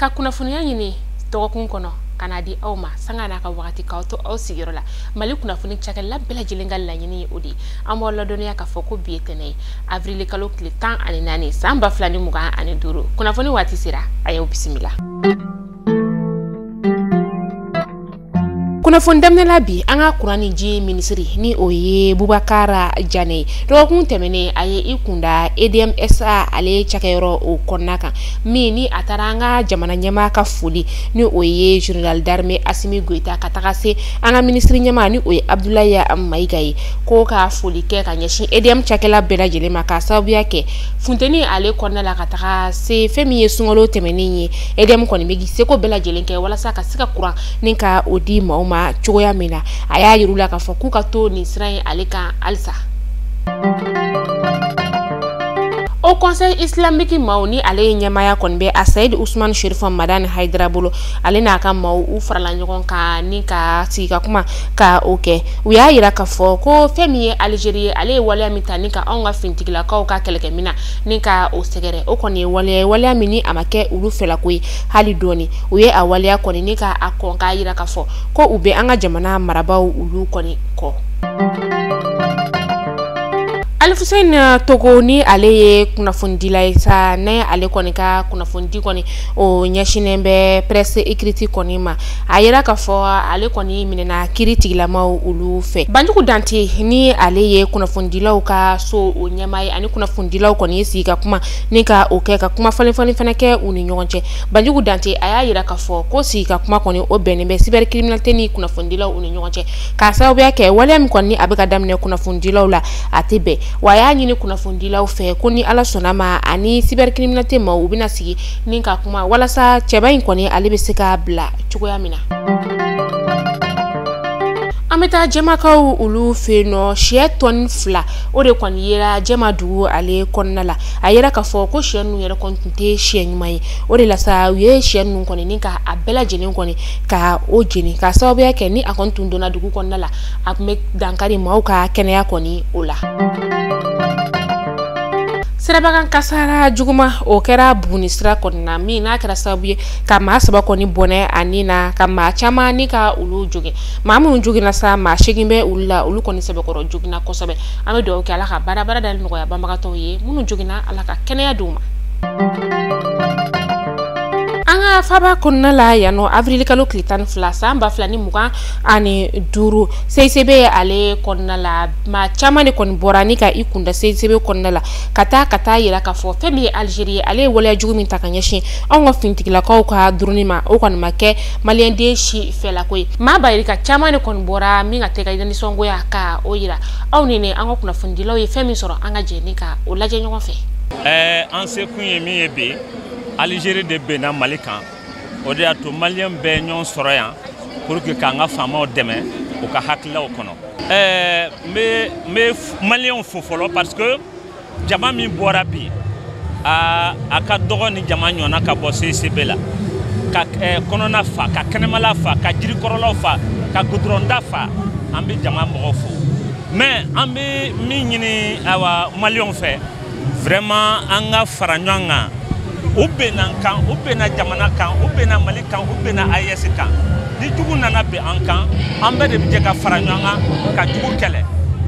Ka kunnafoniya ɲini dɔgɔkun kɔnɔ ka n'a di aw ma sanga n'a ka wagati k'aw to aw sigiyɔrɔ la. Mali kunnafoni cakɛla bɛɛ lajɛlen ka laɲini ye o de ye. An b'aw ladɔnniya k'a fɔ ko bi ye tɛnɛ ye, avril kalo tile 14 san 2025. Kunnafoni waati sera, a y'aw bisimila. Kunnafoni daminɛ la bi, an ka kuran ni ji minisiri ni o ye Bubakara Jane ye, dɔgɔkun tɛmɛnen a ye i kunda EDMSA ale cakɛyɔrɔ o kɔnɔna kan, min ni a taara an ka jamana ɲɛmaa ka foli ni o ye général d'armée Assimi Goïta ka taga se an ka minisiri ɲɛmaa ni o ye Abdoulaye Maïga ye, ko ka foli kɛ ka ɲɛsin EDM cakɛla bɛɛ lajɛlen ma k'a sababuya kɛ funteni ale kɔnɔna la ka taga se fɛn min ye sunkalo tɛmɛnen ye. EDM kɔni bɛ seko bɛɛ lajɛlen kɛ walasa ka se ka kuran ni ka o di maaw ma cogoya min na. A y'a yir'u la k'a fɔ k'u ka to nin sira in ale kan halisa. Au Conseil islamique maaw ni ale ye ɲɛmaaya kɔni bɛ a Sayid Usman Sherifan Madani Haidara bolo, ale n'a ka maaw u farala ɲɔgɔn kan ni ka sigi ka kuma ka o kɛ. U y'a yira k'a fɔ ko fɛn min ye Algérie ye, ale ye waleya min ta ni ka anw ka finitigilakaw ka kɛlɛkɛminɛn ni ka o sɛgɛrɛ, o kɔni ye waleya ye, waleya min ni a ma kɛ olu fɛlako ye hali dɔɔni. U ye a waleya kɔni ni ka a kɔn k'a yira k'a fɔ ko u bɛ an ka jamana marabaaw olu kɔni kɔ. Alifuseni Togo ni ale ye kunnafonidila ye sa, ne ale kɔni ka kunnafonidi kɔni o ɲɛsinnen bɛ presse écrite kɔni ma. A yira k'a fɔ ale kɔni minɛna kiiri tigilamaw olu fɛ. Banjugu Dante ni ale ye kunnafonidilaw ka so o ɲɛmaa ye, ani kunnafonidilaw kɔni ye sigi ka kuma ni ka o kɛ ka kuma falen falen fana kɛ u ni ɲɔgɔn cɛ. Banjugu Dante a y'a yira k'a fɔ ko sigi ka kuma kɔni o bɛnnen bɛ cybercriminalité ni kunnafonidilaw u ni ɲɔgɔn cɛ, k'a sababuya kɛ waleya min kɔni a bɛ ka daminɛ kunnafonidilaw la a tɛ bɛn. Wa a y'a ɲini kunnafonidilaw fɛ ko ni Ala sɔnna ma ani cybercriminalité maaw u bɛna sigi ni ka kuma walasa cɛba in kɔni ale bɛ se ka bila cogoya min na. An bɛ taa jɛmakaw olu fɛ yen nɔ, sɛ tɔni 2 o de kɔni yera jɛma dugu ale kɔnɔna la. A yera k'a fɔ ko sɛ ninnu yɛrɛ kɔni tun tɛ sɛ ɲuman ye, o de la sa u ye sɛ ninnu kɔni ni ka a bɛɛ lajɛlen kɔni ka o jeni, k'a sababuya kɛ ni a kɔni tun donna dugu kɔnɔna la a tun bɛ dankari maaw ka kɛnɛya kɔni o la. Sirabakan kasara juguman o kɛra Buguni sira kɔni na, min n'a kɛra sababu ye ka maa 3 kɔni bɔnɛ a ni na, ka maa caman ni ka olu jogin. Maa minnu joginna sa, maa 8 bɛ olu la, olu kɔni sɛbɛkɔrɔ joginna kosɛbɛ. An bɛ dugawu kɛ Ala ka baara baara dali nɔgɔya banbagatɔw ye, minnu joginna Ala ka kɛnɛya d'u ma. An ka faba kɔnɔna la yan nɔ, avril kalo tile 12 san 2025, CICB ale kɔnɔna la maa caman de kɔni bɔra ni ka i kunda CICB kɔnɔna la ka taa yira k'a fɔ fɛn min ye Algérie ye, ale ye waleya jugu min ta ka ɲɛsin anw ka finitigilakaw ka drone ma, o kɔni ma kɛ maliyɛnden si fɛlako ye. Maa bayirika caman de kɔni bɔra min ka tɛ ka nisɔngoya ka o yira aw ni ne. An ka kunnafonidilaw ye fɛn min sɔrɔ, an ka jɛ ni ka o lajɛ ɲɔgɔn fɛ. An sekun ye min ye bi, Algérie de benna Mali kan, o de y'a to maliyɛn bɛɛ ɲɔgɔn sɔrɔ yan pour que k'an ka faamaw dɛmɛ u ka hakililaw kɔnɔ. N bɛ maliyɛnw fo fɔlɔ parce que jama min bɔra bi, a ka dɔgɔ ni jama ɲɔgɔnna ka bɔ CICB la, ka kɔnɔna fa, ka kɛnɛmala fa, ka jirikɔrɔlaw fa, ka goudronda fa. An bɛ jama mɔgɔw fo, mais an bɛ min ɲini awa maliyɛnw fɛ, vraiment an ka fara ɲɔgɔn kan. U bɛnna kan, u bɛnna jamana kan, u bɛnna Mali kan, u bɛnna AES kan. Ni jugu nana bin an kan, an bɛɛ de bɛ jɛ ka fara ɲɔgɔn kan ka jugu kɛlɛ.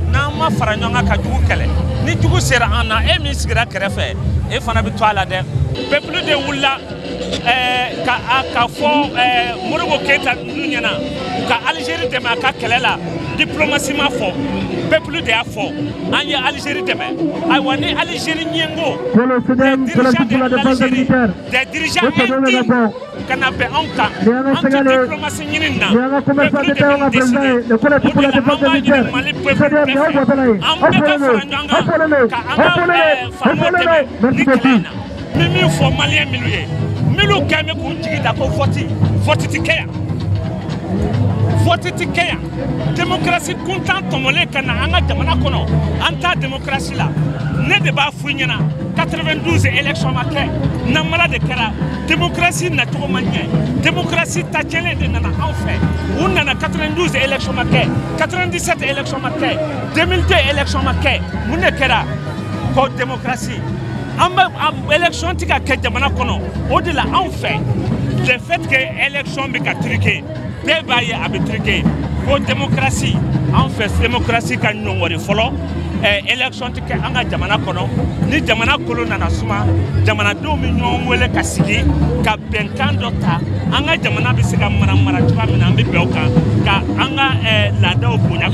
N'an ma fara ɲɔgɔn kan ka jugu kɛlɛ, ni jugu sera an na, e min sigira kɛrɛfɛ, e fana bɛ to a la dɛ. Peuple de wulila ka fɔ Modibo Keyita ninnu ɲɛna u ka Algérie dɛmɛ a ka kɛlɛ la. Diplomatie ma fɔ, peuple de y'a fɔ, an ye Algérie dɛmɛ. Ayiwa ni Algérie ɲɛngo, des dirigeants de l'Algérie, des dirigeants indignes ka na bɛn anw kan, an tɛ diplomatie ɲini na, peuple de bɛ décider. O de la an b'a ɲini Mali peuple bɛɛ fɛ, an bɛɛ ka fara ɲɔgɔn kan ka an ka faamaw dɛmɛ ni kɛlɛ in na. N bɛ min fɔ maliyɛn minnu ye, minnu kɛn bɛ k'u jigi da ko vote ti kɛ yan, vote ti kɛ yan. Démocratie kuntan tɔmɔlen ka na an ka jamana kɔnɔ, an t'a démocratie la. Ne de b'a f'u ɲɛna, 92 élection ma kɛ, namara de kɛra, démocratie nacogo ma ɲɛ, démocratie tacɛlen de nana anw fɛ. U nana 92 élection ma kɛ, 97 élection ma kɛ, 2002 élection ma kɛ. Mun de kɛra? Ko démocratie. An bɛ élection ti ka kɛ jamana kɔnɔ, o de la anw fɛ Le fait que élection bɛ ka truquer, bɛɛ b'a ye a bɛ truquer, ko démocratie, an fɛ démocratie ka ɲɔngɔri fɔlɔ. Élection tɛ kɛ an ka jamana kɔnɔ. Ni jamana kolo nana suma, jamanadenw bɛ ɲɔgɔn wele ka sigi ka bɛnkan dɔ ta, an ka jamana bɛ se ka mara mara cogoya min na, an bɛ bɛn o kan ka an ka laadaw bonya.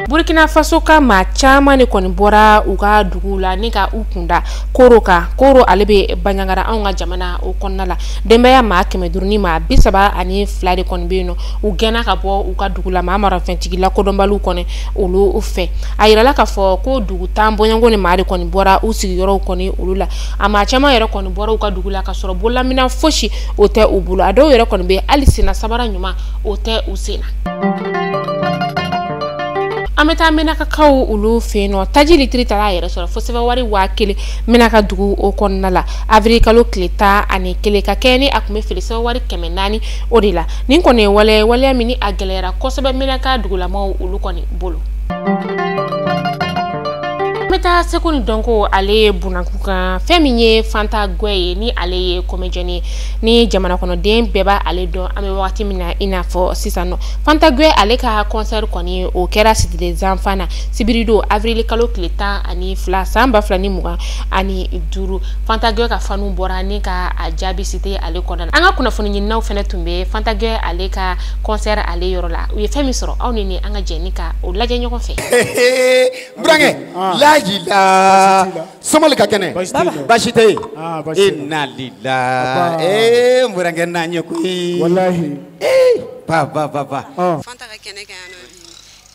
Burkina Faso ka maa caman de kɔni bɔra u ka dugu la ni ka u kunda Koro kan. Koro ale bɛ Bandiagara, anw ka jamana o kɔnɔna la. Denbaya maa 532 de kɔni bɛ yen nɔ, u gɛnna ka bɔ u ka dugu la maa marafɛntigi lakodɔnbaliw kɔni olu fɛ. A yirala k'a fɔ ko dugu 10 bɔɲɔgɔnko ni maa de kɔni bɔra u sigiyɔrɔw kɔni olu la. A maa caman yɛrɛ kɔni bɔra u ka dugu la ka sɔrɔ bololaminɛn fosi o tɛ u bolo. A dɔw yɛrɛ kɔni bɛ hali senna sabara ɲuman o tɛ u sen na. An bɛ taa Menakakaw olu fɛ yen nɔ. Taji litiri taara a yɛrɛ sɔrɔ fo sɛbɛn wari 1000 Menaka dugu o kɔnɔna la, avril kalo tile 11, ka kɛ ni a tun bɛ feere sɛbɛn wari 400 o de la. Nin kɔni ye waleya waleya min ni a gɛlɛyara kosɛbɛ Menaka dugulamaw olu kɔni bolo. An bɛ taa seko ni dɔnko ale ye bunakun kan. Fɛn min ye Fanta Gueye ye, ni ale ye comédienne ye, ni jamana kɔnɔden bɛɛ b'a ale dɔn an bɛ wagati min na i n'a fɔ sisan nɔ. Fanta Gueye ale ka concert kɔni o kɛra Cité des Enfants na sibiridon, avril kalo tile 12 san 2025. Fanta Gueye ka fanu bɔra ni ka a jaabi Cité ale kɔnɔna na. An ka kunnafoni ɲininaw fɛnɛ tun bɛ Fanta Gueye ale ka concert ale yɔrɔ la. U ye fɛn min sɔrɔ, aw ni an ka jɛ ni ka o lajɛ ɲɔgɔn fɛ. Burankɛ lajila somali ka kɛnɛ, baasi tɛ yen. Inna lillahi, ee burankɛ n'an ye koyi. Walahi ee ba ba ba ba. Fanta ka kɛnɛ kan yan nɔ bi,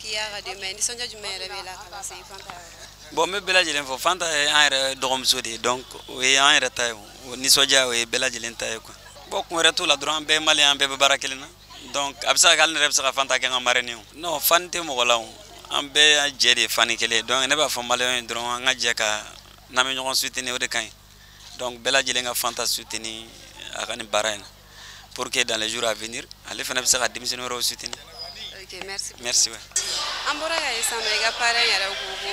k'i y'a ka denbaya, nisɔndiya jumɛn yɛrɛ b'e la ka lase Fanta yɛrɛ? Bon, n bɛ bɛɛ lajɛlen fɔ. Fanta ye an yɛrɛ dɔgɔmuso de ye, donc o ye an yɛrɛ ta ye, o nisɔndiya o ye bɛɛ lajɛlen ta ye quoi. Bon, kun wɛrɛ t'o la dɔrɔn, an bɛɛ ye malien, an bɛɛ bɛ baara kelen na, donc a bɛ se ka kɛ hali ne yɛrɛ bɛ se ka Fanta kɛ n ka marraine ye o. Non, fan tɛ mɔgɔ la o, an bɛɛ jɛ de ye fani kelen ye. Donc ne b'a fɔ malien ye dɔrɔn, an ka jɛ ka n'an bɛ ɲɔgɔn soutenir, o de ka ɲi. Donc bɛɛ lajɛlen ka Fanta soutenir a ka nin baara in na, pour que dans les jours à venir ale fana bɛ se ka denmisɛnnin wɛrɛw soutenir. Ok, merci. Merci, ouais. An bɔra ka ye sisan nɔ, i ka parrain yɛrɛ ko ko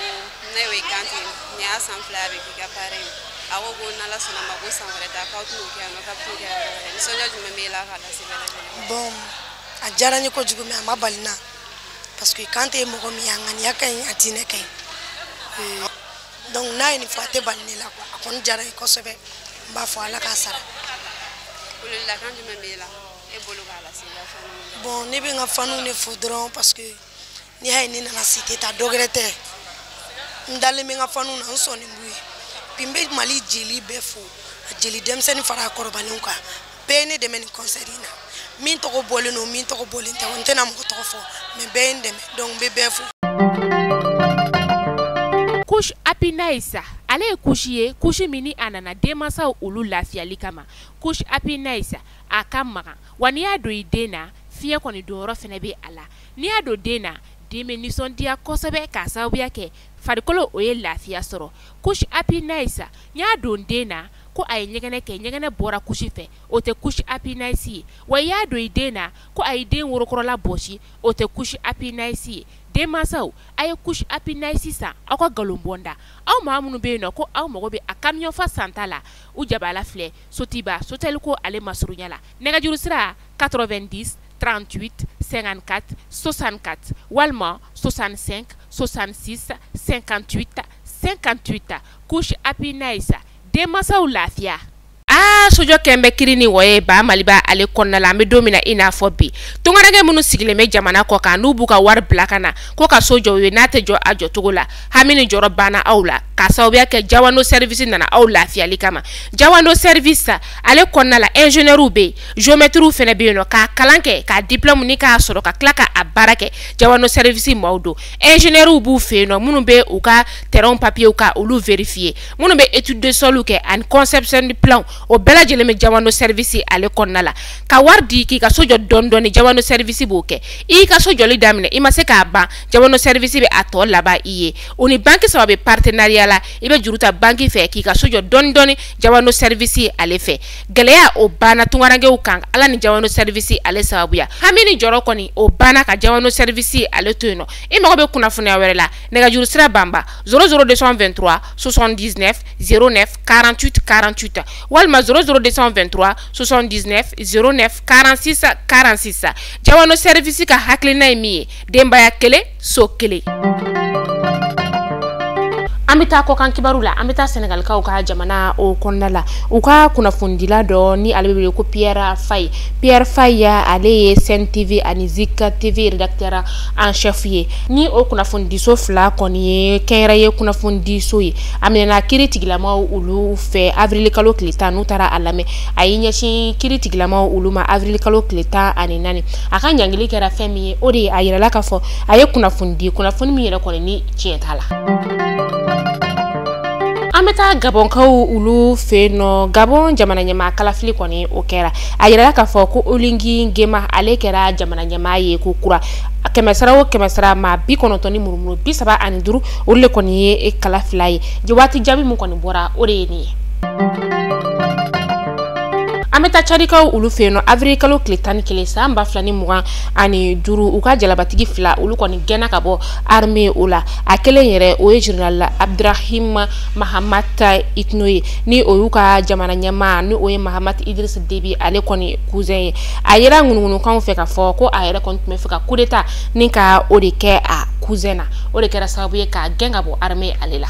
ne y'o ye Kante, nin y'a san 2 a bɛ k'i ka parrain ye. A ko ko n'Ala sɔnna ma, ko san wɛrɛ ta k'aw tɛn'o kɛ yan nɔ, k'a bɛ t'o kɛ yɔrɔ wɛrɛ. Nisɔndiya jumɛn b'e la k'a lase bɛɛ lajɛlen ma? Bon, a diyara n ye kojugu, mais a ma bali n na, parce que Kante ye mɔgɔ min ye, a ŋaniya ka ɲi, a diinɛ ka ɲi. Donc n'a ye nin fɔ, a tɛ bali ne la quoi. A kɔni diyara n ye kosɛbɛ, n b'a fɔ Ala k'a sara. Welewelekan jumɛn b'e la e bolo k'a lase i ka faniw ma? Bon, ne bɛ n ka faniw de fo dɔrɔn, parce que n'i y'a ye ne nana Cité ta, dɔ wɛrɛ tɛ, n dalen bɛ n ka faniw na, n sɔnnen b'u ye. Bi n bɛ Mali jeli bɛɛ fo, a jeli denmisɛnnin fara a kɔrɔbalenw kan, bɛɛ ye ne dɛmɛ nin concert in na. Min tɔgɔ bɔlen don, min tɔgɔ bɔlen tɛ, n tɛna mɔgɔ tɔgɔ fɔ, mais bɛɛ ye n dɛmɛ, donc n bɛ bɛɛ fo. Couche Happy Nice ale ye couche ye, couche min ni a nana denmansaw olu lafiyali kama. Couche Happy Nice a ka magan wa, n'i y'a don i den na, fiɲɛ kɔni donyɔrɔ fɛnɛ bɛ a la. N'i y'a don den na, den bɛ nisɔndiya kosɛbɛ k'a sababuya kɛ farikolo o ye lafiya sɔrɔ. Couche Happy Nice, n y'a don den na ko a ye ɲɛgɛnɛ kɛ, ɲɛgɛnɛ bɔra couche fɛ, o tɛ couche Happy Nice ye. Wa i y'a don i den na ko a ye den worokɔrɔla bɔsi, o tɛ couche Happy Nice ye. Denmansaw, a ye couche Happy Nice san, aw ka nkalon bɔ n da. Aw maa minnu bɛ yen nɔ ko aw mago bɛ a camion fa santa la, u jabala filɛ Sotiba Soteliko ale masurunya la. Nɛgɛjuru sira 90 38 54 64 walima 65 66 58 58. Couche Happy Nice, denmansaw lafiya. Aa, sojɔ kɛn bɛ kiri ni wɔye ba Maliba ale kɔnɔna la. An bɛ don min na i n'a fɔ bi, tunkaranke minnu sigilen bɛ jamana kɔ kan, n'u b'u ka wari bila ka na ko ka so jɔ u ye, n'a tɛ jɔ a jɔcogo la, hami ni jɔrɔ banna aw la, k'a sababuya kɛ Jawando Service nana aw lafiyali kama. Jawando Service ale kɔnɔna la, ingénieur bɛ yen, géomètre fana bɛ yen nɔ, k'a kalan kɛ, k'a diplôme ni k'a sɔrɔ ka tila k'a baara kɛ. Jawando Service maaw don. Ingénieur b'u fɛ yen nɔ, minnu bɛ u ka terrain papier ka olu vérifier, minnu bɛ étude de sol kɛ ani conception de plan, o bɛɛ lajɛlen bɛ Jawando Service ale kɔnɔna la. Ka wari di k'i ka so jɔ dɔɔni dɔɔni, Jawando Service b'o kɛ. I y'i ka so jɔli daminɛ, i ma se k'a ban, Jawando Service bɛ a tɔ laban i ye. O ni banque saba bɛ partenariat la, i bɛ juru ta banque fɛ k'i ka so jɔ dɔɔni dɔɔni Jawando Service ale fɛ. Gɛlɛya o banna tunkarankew kan, Ala ni Jawando Service ale sababuya. Hami ni jɔrɔ kɔni o banna ka Jawando Service ale to yen nɔ. I mago bɛ kunnafoniya wɛrɛ la, nɛgɛjuru sira banba 00223 79 09 48 48 walima walima 00223 79 09 46 46. Jawando Service ka hakilina ye min ye, denbaya kelen so kelen. An bɛ taa kɔkan kibaru la, an bɛ taa Senegalikaw ka jamana o kɔnɔna la. U ka kunnafonidila dɔ ni ale bɛ wele ko Pierre Faye. Pierre Faye ale ye Sen TV ani Zik TV rédacteur en chef ye. Ni o kunnafonidiso fila kɔni ye kɛnyɛrɛye kunnafonidiso ye. A minɛna kiiri tigilamaw olu fɛ avril kalo tile 10, n'u taara a lamɛn. A y'i ɲɛsin kiiri tigilamaw olu ma avril kalo tile 14. A ka ɲangili kɛra fɛn min ye, o de ye a yirala k'a fɔ a ye kunnafoni di, kunnafoni min yɛrɛ kɔni ni tiɲɛ t'a la. An bɛ taa Gabɔnkaw olu fɛ yen nɔ. Gabɔn jamana ɲɛmaa kalafili kɔni o kɛra. A yirala k'a fɔ ko Oligui Nguema ale kɛra jamana ɲɛmaa ye ko kura. Kɛmɛsara o kɛmɛsara maa 90 ni murumuru 35 olu de kɔni ye kala fila ye. Waati jaabi min kɔni bɔra o de ye nin ye. An bɛ taa Cadikaw olu fɛ yen nɔ. Avril kalo tile 11 san 2025, u ka jalabatigi fila olu kɔni gɛnna ka bɔ armée o la. A kelen yɛrɛ o ye général Abdrahim Mahamat Itno ye, ni o y'u ka jamana ɲɛmaa ni o ye Mahamat Idriss Déby ale kɔni cousin ye. A yera ŋunuŋunukanw fɛ k'a fɔ ko a yɛrɛ kɔni tun bɛ fɛ ka coup d'état ni ka o de kɛ a cousin na. O de kɛra sababu ye k'a gɛn ka bɔ armée ale la.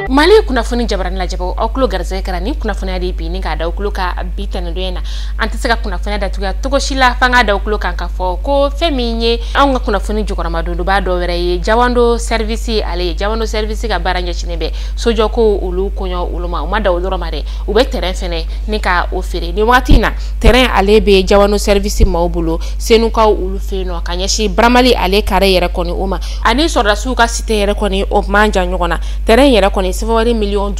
Mali kunnafoni jabarani lajɛbagaw, aw tulo garisɛgɛ kɛra ni kunnafoniya de bi ni k'a da aw tulo kan bi tɛnɛndonya in na. An tɛ se ka kunnafoniya datuguya cogo si la f'an k'a da aw tulo kan k'a fɔ ko fɛn min ye anw ka kunnafoni jukɔrɔmadondonba dɔ wɛrɛ ye, Jawando Service ale ye. Jawando Service ka baara ɲɛsinnen bɛ sojɔko olu kɔɲɔ olu ma. U ma da o yɔrɔ ma dɛ, u bɛ terrain fɛnɛ ni ka o feere. Nin wagati in na terrain ale bɛ Jawando Service maaw bolo Senukaw olu fɛ yen nɔ ka ɲɛsin Baramali ale carré yɛrɛ kɔni o ma, ani sɔrɔdasiw ka cité yɛrɛ kɔni o man jan ɲɔgɔn na. Terrain yɛrɛ kɔni sefawari 5,1 million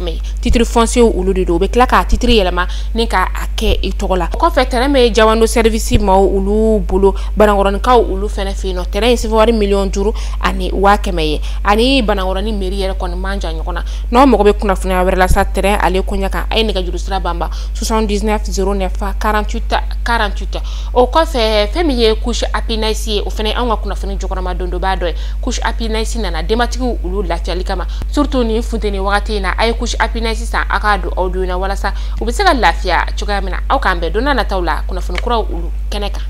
ye. Titre foncier olu de don, u bɛ tila k'a titre yɛlɛma ni k'a kɛ i tɔgɔ la. O kɔfɛ terrain bɛ Jawando Service maaw olu bolo Banankɔrɔnikaw olu fɛnɛ fɛ yen nɔ. Terrain ye sefawari 5,1 million ye, ani Banankɔrɔni mairie yɛrɛ kɔni man jan ɲɔgɔn na. N'aw mago bɛ kunnafoniya wɛrɛ la sa terrain ale koɲɛ kan, a ye nɛgɛjuru sira banba 79 09 48 48. O kɔfɛ fɛn min ye couche Happy Nice ye, o fɛnɛ anw ka kunnafoni jukɔrɔmadondonba dɔ ye. Couche Happy Nice nana denbatigiw olu lafiyali kama, surtout nin funteni wagati in na. A ye couche Happy Nice san aw k'a don aw denw na walasa u bɛ se ka lafiya cogoya min na. Aw k'an bɛn don n'a nataw la kunnafoni kuraw olu kɛnɛ kan.